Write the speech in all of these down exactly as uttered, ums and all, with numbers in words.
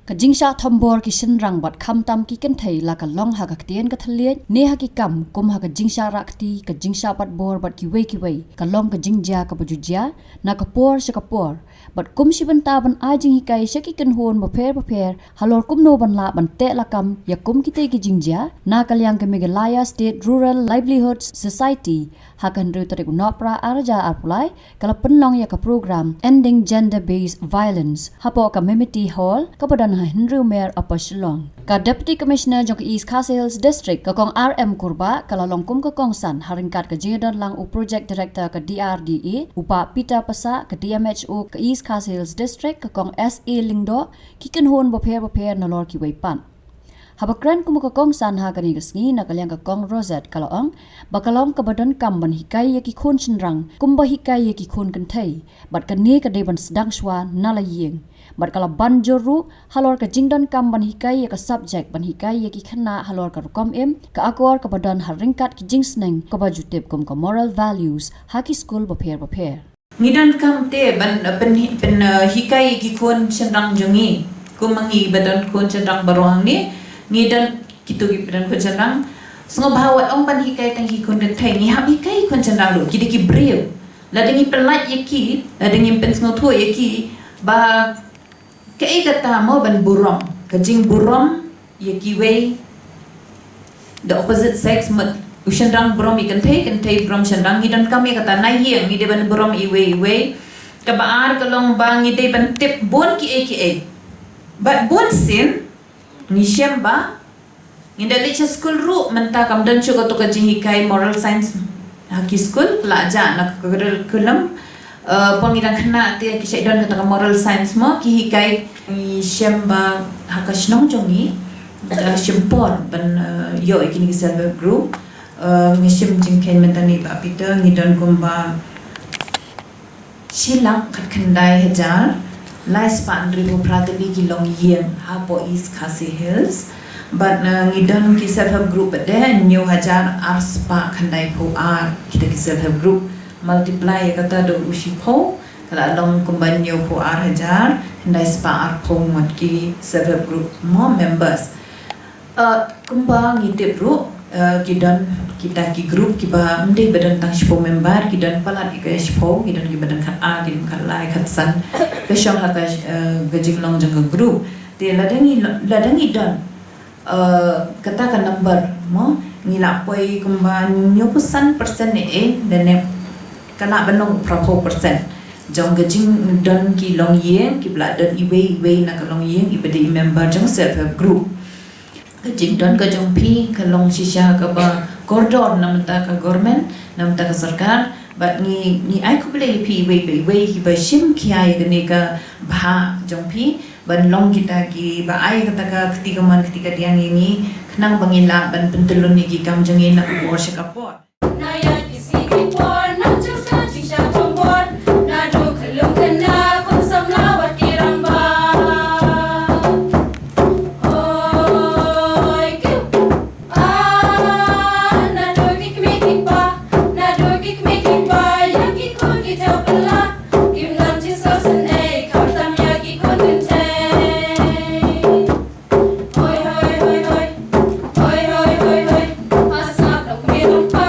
Ka jingshah thombor ki shynrang bad khamtam ki kynthei la ka long ha ka ktien ka thylliej ne ha ki kam kum ha ka jingshah rah kti, ka jingshah bat bor bad kiwei kiwei, ka long ka jingjia kaba ju jia na ka por sha ka por. Bad kum shi bynta ban ai jinghikai sha ki kynhun bapher bapher halor kumno ban lah ban teh lakam ïa kum kitei ki jingjia, na ka liang ka Meghalaya State Rural Livelihoods Society, ha ka hynriew tarik u Nohprah ar hajar arphew lai, ka la pynlong ïa ka program Ending Gender Based Violence hapoh ka Memeti Hall kaba don ha Henry Mer, Upper Shillong. Ka Deputy Commissioner jong ka East Khasi Hills District, ka Kong R M Kurbah, ka la long kum ka kongsan ha ryngkat ka jingïadon lang u Project Director ka D R D A, u Bah Peter Passah, ka D M H O ka East Khasi Hills District, ka Kong S A Lyngdoh, ki kynhun bapher bapher nalor kiwei pat. Haba kren kum ka kongsan ha kane ka sngi, na ka liang ka Kong Rosette ka la ong ba ka long kaba donkam ban hikai ïa ki khun shynrang kumba hikai ïa ki khun kynthei, bad kane ka dei ban sdang shwa na la ïing. Bad ka la ban jur ruh halor ka jingdonkam ban hikai ïa ka subject ban hikai ïa ki khynnah halor ka rukom im, ka akor kaba don ha ryngkat ki jingsneng kaba ju tip kum ka moral values ha ki skul bapher bapher. Ngi donkam te ban, eh, pyn, pyn, eh, hikai ïa ki khun shynrang jong ngi. Kum ma ngi ba don khun shynrang baroh hangne, ngi don, kito kiba don khun shynrang, sngewbha wat ong ban hikai tang ki khun kynthei, ngi hap hikai khun shynrang ruh, ki dei ki briew. Lada ngi pyllait ïa ki, lada ngi pynsngewthuh ïa ki ba kaei kata mo ban burom, ka jingburom ïa kiwei, the opposite sex, mut u shynrang burom ïa kynthei, kynthei burom shynrang, ngi donkam ïa kata. Na ïing ngi dei ban burom iwei iwei. Kaba ar ka long ba ngi dei ban tip bun kiei kiei. Bad bun sien ngi shem ba ngin da leit sha skul ruh, mynta kam don shuh kato ka jinghikai moral science ha ki skul, la jah na ka curriculum. Eh, pang ngi dang khynnah te ki shait don kata ka moral science mo, ki hikai. Ngi shem ba ha ka shnong jong ngi, eh, shim por ban, eh, ïoh ïa kine ki self help group. Eh, ngi shim jingkheiñ mynta ne Bah Peter, ngi don kumba shi lak khatkhyndai hajar lai spah hynriewphew phra tylli ki longïing hapoh East Khasi Hills. Bad, eh, ngi don ki self help group pat de hynñiew hajar ar spah khyndaiphew ar. Kita ki self help group multiply ïa kata da u shiphew, ka la long kumba hynñiewphew ar hajar khyndai spah arphew ngut ki self help group mo members. Eh, kumba ngi tip ruh, eh, ki don kita ki group kiba ym dei ba don tang shiphew member, ki don palat ïa ka shiphew, ki don kiba don khatar, ki don khatlai, khatsan, ka shong ha ka, eh, ka jinglong jong ka group. Te lada ngi, lada ngi don, eh, kata ka number mo, ngi la poi kumba hynñiewphew san percent ne, eh, lane ka lah ban long phraphew percent jong ka jingdon ki longïing, kiba la don iwei iwei na ka longïing, iba dei i member jong self help group. Ka jingdon ka jong phi ka long shisha kaba kordor na bynta ka government, na bynta ka sorkar. Bad ngi, ngi ai khublei ïa phi iwei pa iwei kiba shim khia ïa kane ka bhah jong phi ban long kita kiba ai kata ka kti kamon kti kadiang ïa ngi, khnang ba ngin lah ban pyntyllun ïa ki kam jong ngi na ka por sha ka por. Na ïa ki sngi ki por, na jong ka jingshah thombor, naduh khyllung khynnah, khun samla bad ki rangbah. Oi, kiw. Ah, naduh ki kmie ki kpa, naduh ki kmie ki kpa, ïa ki khun ki thew pala, kim don jingsngewsynei, khamtam ïa ki khun kynthei. Hoi, hoi, hoi, hoi. Hoi, hoi, hoi, hoi. Ha slap lok mi long pa,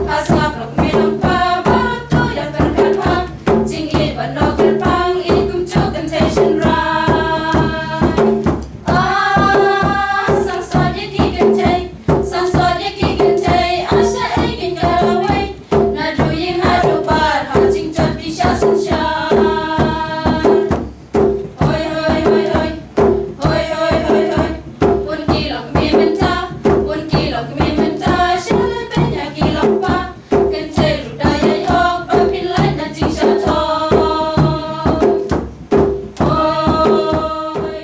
ha slap lok mi long pa, baroh to ïa kyrkhat ha. Jingïeit ba noh kyrpang, ïeit kumjuh kynthei shynrang. Ah, sangsot ïa ki kynthei, sangsot ïa ki kynthei, ah, shaei kin ka lawei. Naduh ïing haduh bar, ha jingjot ki shah synshar. Hoi, hoi, hoi, hoi. Hoi, hoi, hoi, hoi. Un ki long kmie mynta, un ki long kmie mynta, sha lade pynïa ki long pa. Kynthei ruh da ïai ong, ba phin lait na jingshah thoh. Hoi.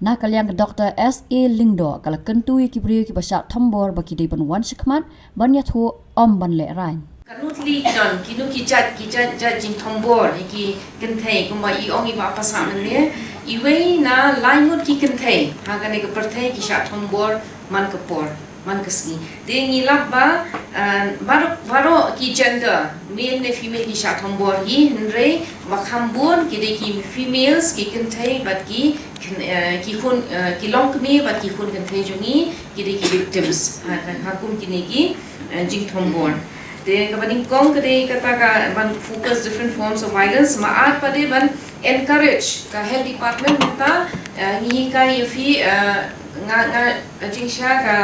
Na ka liang ka Doktor S A Lyngdoh ka la kyntu ïa ki briew kiba shah thombor ba ki dei ban wan shakhmat ban ïathuh, ym ban lehraiñ. Katno tylli ki don, kino ki jait, ki jait, jait jingthombor ïa ki kynthei, kumba i ong i Bah Passah mynne, iwei na lai ngut ki kynthei ha kane ka pyrthei ki shah thombor man ka por. Man ka sngi. Te ngi lap ba, ah, baroh, baroh ki gender, male ne female ki shah thombor hi, hynrei ba kham bun ki dei ki females, ki kynthei bad ki khun, eh, ki khun, eh, ki longkmie bad ki khun kynthei jong ngi, ki dei ki victims. Ha, ha, ha kum kine ki, eh, jingthombor. Te kaba nyngkong ka dei kata ka ban focus different forms of violence, ma ar pat de ban encourage ka health department mynta, eh, ngi hikai ïa phi, eh, nga, nga, ka jingshisha ka,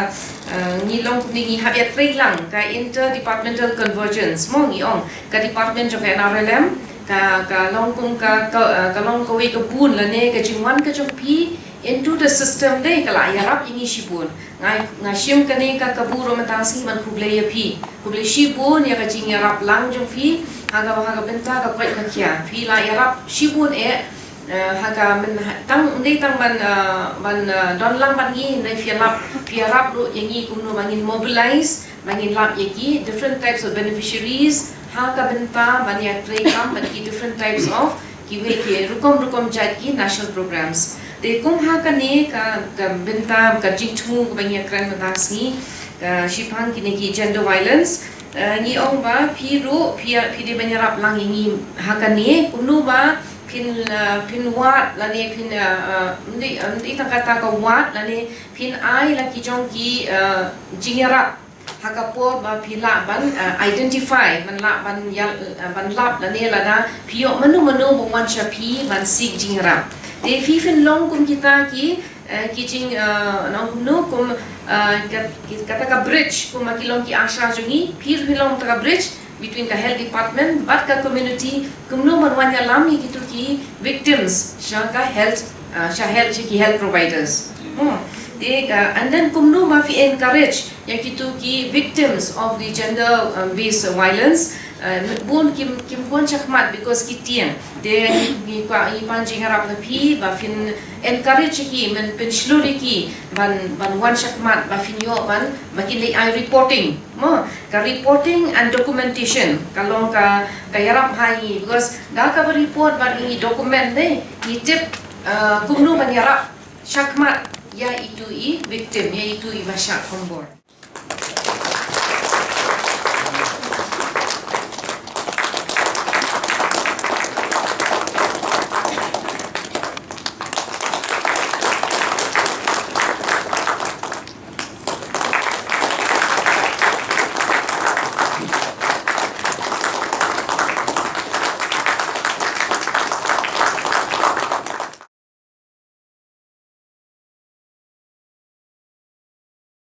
eh, ngi long kumne ngi hap ïa trei lang ka interdepartmental convergence mo ngi ong ka department jong ka N R L M ka, ka long kum ka, ka, eh, ka long kawei ka bun lane ka jingwan ka jong phi into the system de ka la ïarap ïa ngi shibun. Nga, nga shim kane ka kabu ruh mynta sngi ban khublei ïa phi. Khublei shibun ïa ka jingïarap lang jong phi ha ka, ha ka bynta ka koit ka khiah. Phi la ïarap shibun eh, eh, ha ka myn, tang, ym dei tang ban, eh, ban, eh, don lang bad ngi, hynrei phi ïarap, phi ïarap ruh ïa ngi kumno ba ngin mobilize, ba ngin lap ïa ki different types of beneficiaries ha ka bynta ban ïa treikam bad ki different types of kiwei ki rukom rukom jait ki national programs. Te kum ha kane ka, ka bynta ka jingthmu kaba ngi ïa kren mynta sngi, ka shiphang kine ki gender violence, eh, ngi ong ba phi ruh phi, phi dei ban ïarap lang ïa ngi ha kane kumno ba phin, eh, phin wad lane phin, eh, eh, ym dei, ym dei tang kata ka wad lane phin ai la ki jong ki, eh, jingïarap ha ka por ba phi lah ban, eh, identify, ban lah ban ïa, eh, ban lap lane lada phi ïoh mano mano ba wan sha phi ban seek jingïarap. Te phi phin long kum kita ki, eh, ki jing, eh, nongkumno kum, eh, kat-, ki-, kata ka bridge kum ma ki long ki ASHA jong ngi, phi phin long kata ka bridge between ka health department bad ka community, kumno ban wan ïalam ïa kitu ki victims sha ka health, eh, sha health, sha ki health providers. Hmm. Te ka, and then kumno ba phi encourage ïa kitu ki victims of the gender, um, based violence, uh, bun kim, kim kwah shakhmat because ki tieng. Te ngi, ngi kwah, ngi pan jingïarap na phi ba phin encourage ki, men pynshlur ki ban, ban wan shakhmat ba phin ïoh ban, ba kin leit ai reporting. Mo, ka reporting and documentation ka long ka, ka ïarap ha ngi because da kaba report bad ngi document de ngi tip, uh, kumno ban ïarap shakhmat ïa itu i victim, ïa itu i ba shah thombor.